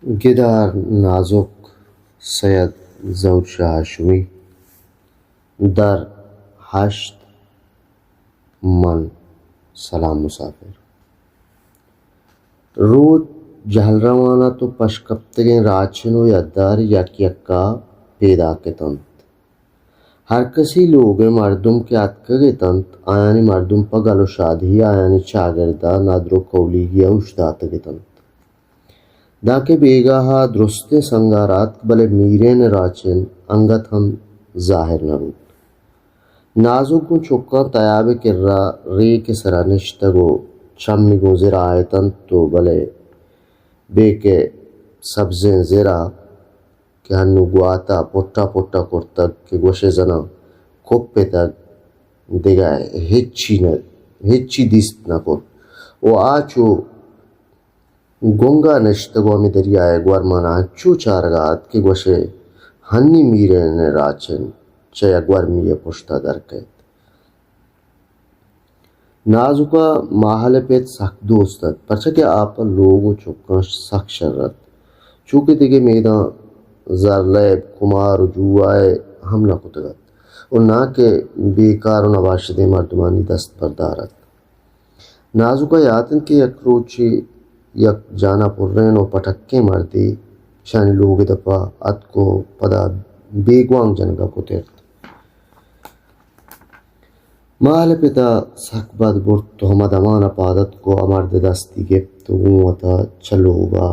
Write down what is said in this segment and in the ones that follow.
گدار نازک، سید ظہور شاہ ہاشمی، در ہشت، من سلام مسافر۔ روچ جہل روان ات و پشکپتگیں راچن و یدار یک یکا پیداک اتنت۔ ہرکسی لوگ ء مردم کہ اتکگ اتنت، آیانی مردم پہ گل و شادہی آیانی چاگردا ندر و کولیگیا اوشتاتگ اتنت۔ دانکہ بیگاہا درستیں سنگار آتک، بلے میرین ء راچن انگت ہم ظاہر نہ بوت۔ نازک گوں چکاں تیاب ء کرا ریک ء سرا نشتگ و چمی گوں زرا اتنت و بلے بے کہ سبزیں زرا کہ ہنو گواتا پٹا پٹا کرتگ کہ گوشے زناں کپتگ، دگہ ہچی نہ، ہچی دیست نہ کت و آ چو گنگا نشتگ و ہمے دریائے گورمانا انچو چارگا ات کہ گوشے ہنی میرین ء راچن چہ یک گورمی ء پشتا در کئیت۔ نازکا ماہل ء پت سک دوست ات، پرچا کہ آ پہ لوگ و چکاں سک شر ات، چو کہ دگہ میداں زر لیب، کمار و جوائے ہم نہ کتگ ات و ناں کہ بیکار و نباشدیں مردمانی دست بردار ات۔ نازکا یات انت کہ یک روچے یک جانا پرین و پٹکیں مردے شانی لوگ ء دپا اتک و پدا بیگوانک جنگا کترت۔ ماہل پتا سک بد برت و ہما دمانا پاد اتک و آ مرد دستی گپت و گوں وتا چہ لوگا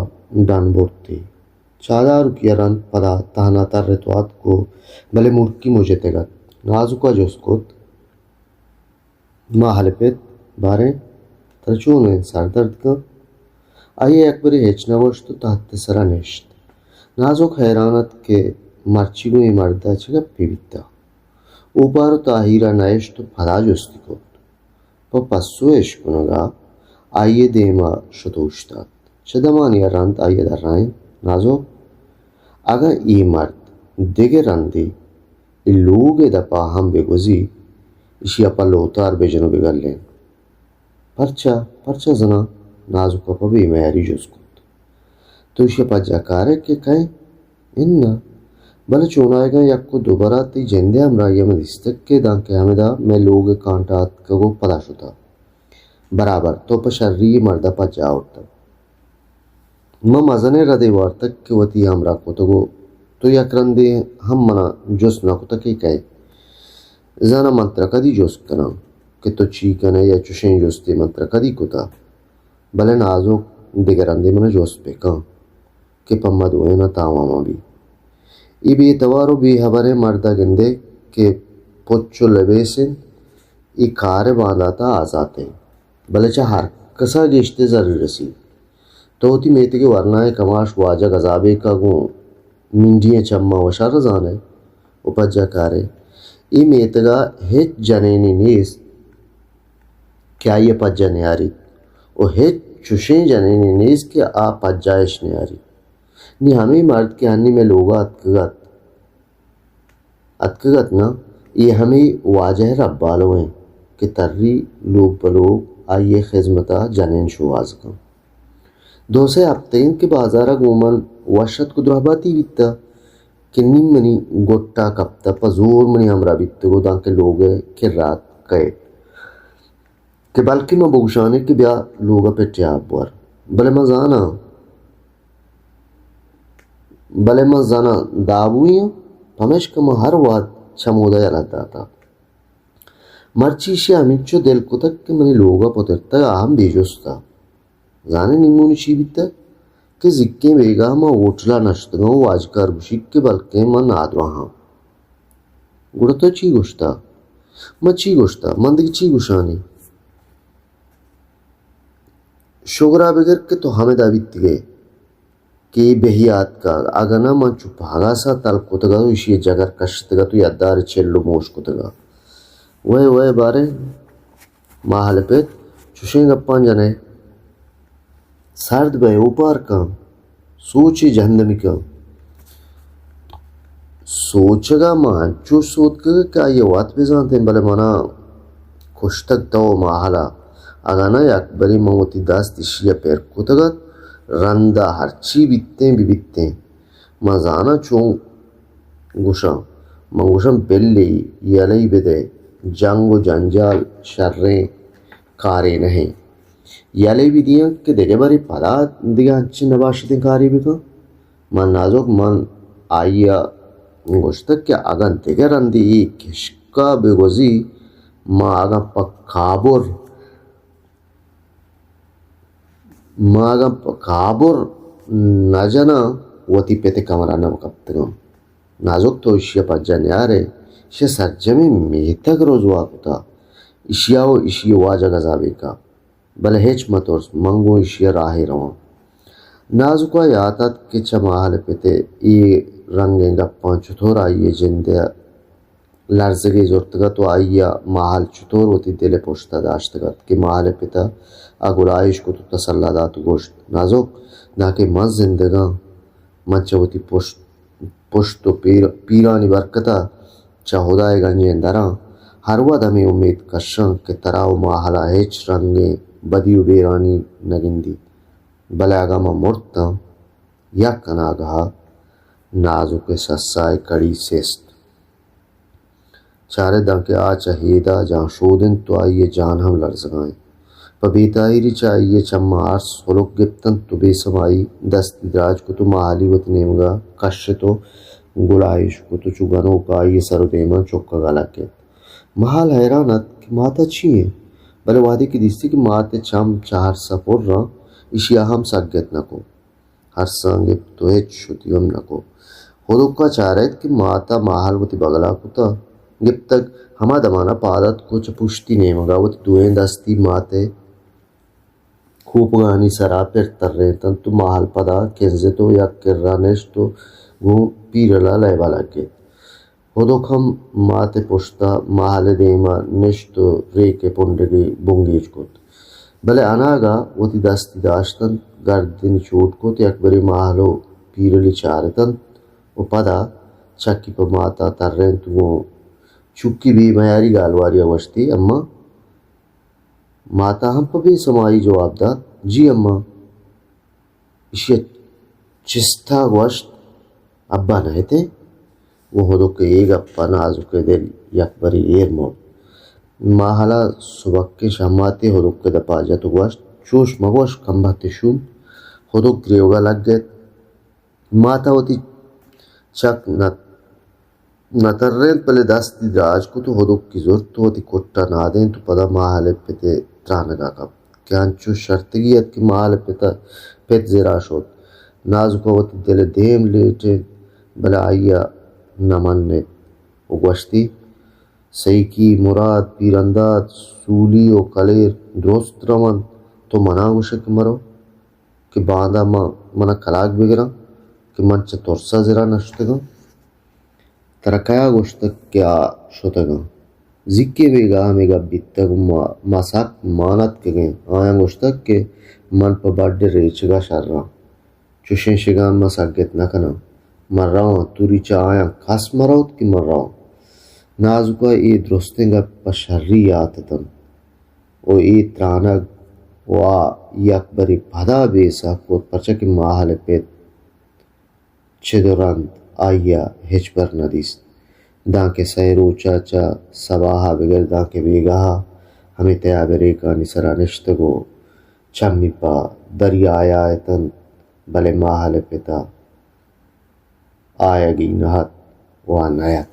ڈن برتی۔ چاداروکیا رند پدا تہنا ترت و اتک و بلے مرکی مجتگ ات۔ نازکا جست کت، ماہل پت، باریں، ترا چون انت؟ سر درد کن؟ آئی ء یکبرے ہچ نہ گوشت و تہت ء سرا نشت۔ نازک حیران ات کہ مرچی گوں اے مرد ء چہ گپے بیتہ۔ اوپار و تاہیر ء نہ اشت و پدا جستی کت۔ پہ پسو ء اشکنگ ء آئی ء دیم ء شت اوشتات۔ چہ دمانی ء رند آئی ء درائینت، نازک، اگاں اے مرد دگہ رندے اے لوگ ء دپا ہم بہ گوزی، ایشی ء پہ لوتار بہ جن و بہ گلین۔ پرچا؟ پرچا زناں؟ نازک ء پہ بے میاری جست کت۔ تو ایشی ء پجا کارئے کہ کئے؟ اناں، بلے چونائیگاں یک و دو برا تئی جندے ہمراہی ء من دیستگ کہ دانکہ ہمدا مئے لوگ ء کانٹا اتکگ و پدا شتہ۔ برابر، تو پہ شری اے مرد ء پجا آورتگ۔ من مزنیں ردے وارتگ کہ وتی ہمراہ کتگ و تو یک رندے ہم منا جست نہ کتگ کہ کئے۔ زاناں من ترا کدی جست کناں کہ تو چی کنئے یا چشیں جستے من ترا کدی کتہ؟ بلے نازک، دگہ رندے منا جست بکن کہ پہ ما دوئیناں تاوان مہ بی۔ اے بے توار و بے ہبریں مرد ء گندئے کہ پچ و لبیس انت، اے کار ء باندات ء آزات انت، بلے چہ ہر کس ء گیشتر زری رسیت۔ تو وتی میتگ ء ورنائیں کماش واجہ گزابیک ء گوں منڈی ئیں چماں وشارا زانئے و پجا کارئے۔ اے میتگ ء ہچ جنینے نیست کہ آئی ء پجا نیاریت و ہچ چشیں جنینے نیست کہ آ پجا اش نیاریت۔ نی ہمے مرد کہ ہنی مئے لوگ ء اتکگ ات، اتکگ ات ناں، اے ہمے واجہ ء ربالو انت کہ تری لوگ پہ لوگ آئی ء خذمت ء جنین شوہاز کنت۔ دو سے ہپتگ انت کہ بازار ء گوں من وش اتک و دراہباتی بیتہ کہ نی منی گٹ ء کپتہ، پہ زور منی ہمراہ بیتگ و دانکہ لوگ ء کرا کئیت کہ بلکیں من بگوشانے کہ بیا لوگ ء پٹیا بور۔ بلے من زاناں، بلے من زاناں دابوئی آں، پمیشکا من ہر وہد چمودا یلہ داتہ۔ مرچی ایشی ء ہمینچو دل کتگ کہ منی لوگ ء پترتگ آ ہم بے جست ء۔ زانئے نیمونی چی بیتگ؟ کہ زیکیں بیگاہ ما ہوٹل ء نشتگاں و واجکار گوشیت کہ بلکیں من نادراہاں۔ گڑا تو چی گوشتہ؟ من چی گوشتہ؟ من دگہ چی گوشانی؟ شگرا بگر کہ تو ہمدا بیتگئے کہ اے بہی آتکگ، اگاں نہ من چو پاگاسا تل کتگ ات و ایشی ء جگر کشتگ ات و یدار چل و موش کتگ ات۔ وئے وئے باریں ماہل پت، چشیں گپاں جنئے؟ سرد بئے، اوپار کن، سوچے جہندمی کن۔ سوچگا من انچوش سوتکگ کہ آئی ء وت بزانتیں، بلے منا کشتگ تو ماہلا۔ اگاں نہ یکبرے من وتی دست ایشی ء پر کتگ ات، رندا ہرچی بیتیں بہ بیتیں، من زاناں چون گوشاں۔ من گوشاں، بلے یلہ بدئے، جنگ و جنجال شریں کارے نہ انت۔ یلہ بدیاں کہ دگہ برے پدا دگہ انچیں نباشتیں کارے بکن۔ من نازک، من آئی ء گوشتگ کہ اگاں دگہ رندے اے کشک ء بگوزی، ما اگاں پہ کابر، ما اگاں پہ کابر نہ جناں، وتی پت ء کمرہ نہ کپتگاں۔ نازک، تو ایشی ء پجا نیارئے، ایشی ء سرجمیں میتگ رزوا کتا، ایشی ء و ایشی ء واجہ گزا بیکا۔ بلے ہچ مہ ترس، من گوں ایشی ء راہے رواں۔ نازک ء یات ات کہ چہ ماہل ء پت ء اے رنگیں گپاں چتور آئی ء جند ء لرزگے زرتگ ات و آئی ء ماہل چتور وتی دل ء پشت ء داشتگ ات کہ ماہل ء پت ء گلائیش کت و تسلا دات و گوشت، نازک، دانکہ من زندگاں، من چہ وتی پشت پشت و پیر، پیرانی برکت ء چہ ہدائے گنجیں دراں ہر وھد ہمے امیت کشاں کہ ترا و ماہل ء ہچ رنگیں بدی و بیرانی نہ گندیت۔ بلے اگاں من مرتاں، یک اناگہ ء نازک ء سسا ء کڑی سست۔ چارت دانکہ آ چہ ہیدا جان شود انت و آئی ء جان ہم لرزگا انت۔ پہ بے تاہیری چہ آئی ء چماں ارس ہلک گپت انت و بے سمائی دستی دراج کت و ماہلی وتی نیمگا کشت و گلائیش کت و چو گنوک آئی ء سر و دیما چکگا لگت۔ ماہل حیران ات کہ ماتا چی انت، بلے وہدے کہ دیستی کہ مات ء چم چہ ارسا پر انت، ایشیا ہم سگت نہ کت۔ ہرساں گپت و ہچ شتی ہم نہ کو۔ ہدوکا چارت کہ ماتا ماہل وتی بگلا کتا گپتگ، ہما دمانا پاد اتک و چہ پشتی نیمگا وتی دوئیں دستی مات ء کوپگانی سرا پر ترینت انت و ماہل پدا کنزت و یک کرا نشت و گوں پیرلا لیبا لگت۔ ہدک ہم مات ء پشت ء ماہل ء دیم ء نشت و ریک ء پنڈگے بنگیج کت۔ بلے اناگہ وتی دستی داشت انت، گردنی چوٹ کت، یکبرے ماہل و پیرلی چارت انت و پدا چکی پہ مات ء ترینت گوں چکی بے میاری گالواری ء گوشتی، اماں؟ مات ء ہم پہ بے سمائی جواب دات، جی اماں۔ ایشی ء چست ء گوشت، ابا نہ ات ئے؟ گوں ہدک ء اے گپ ء نازک ء دل یکبرے ایر مرت۔ ماہل ء سبکیں شہماتے ہدک ء دپ ء جت ء گوشت، چوش مہ گوش کمبہت ء شوم۔ ہدک گریوگ ء لگ ات۔ مات ء وتی چک نہ نہ ترینت، بلے دستی دراج کت و ہدکی زرت و وتی کٹ ء نادینت و پدا ماہل ء پت ء ترانگ ء کپت کہ انچو شرتگی ات کہ ماہل ء پت ء پت زرا شت۔ نازک ء وتی دل ء دیم لیٹینت، بلے آئی ء نہ منت و گوشتی، سیکی، مراد، پیرنداد، سولی و کلیر درست رونت، تو منا گوشئے کہ مرو؟ کہ باندا من، منا کلاگ بگراں کہ من چہ ترسا زرا نشتگاں۔ ترا کیا گوشتگ کہ آ شتگاں؟ زیکیں بیگاہ ہمے گپ بیتگ و ما، ما سک مان اتکگیں۔ آیاں گوشتگ کہ من پہ بڈ ء ریچگا شراں۔ چشیں شگان من سگت نہ کناں۔ من رواں، توری چہ آیاں کس مہ روت کہ من رواں۔ نازک ء اے درستیں گپ پہ شری یات اتنت۔ و اے ترانگ و آ یکبرے پدا بے سہ کت، پرچا کہ ماہل ء پت چد و رند آئی ء ہچبر نہ دیست۔ دانکہ سئے روچ ء چہ سباہ ء بگر دانکہ بیگاہ ء ہمے تیاب ء ریکانی سرا نشتگ و چمی پہ دریا ء اتنت، بلے ماہل ء پت ء آیگی نہ ات و آ نیت۔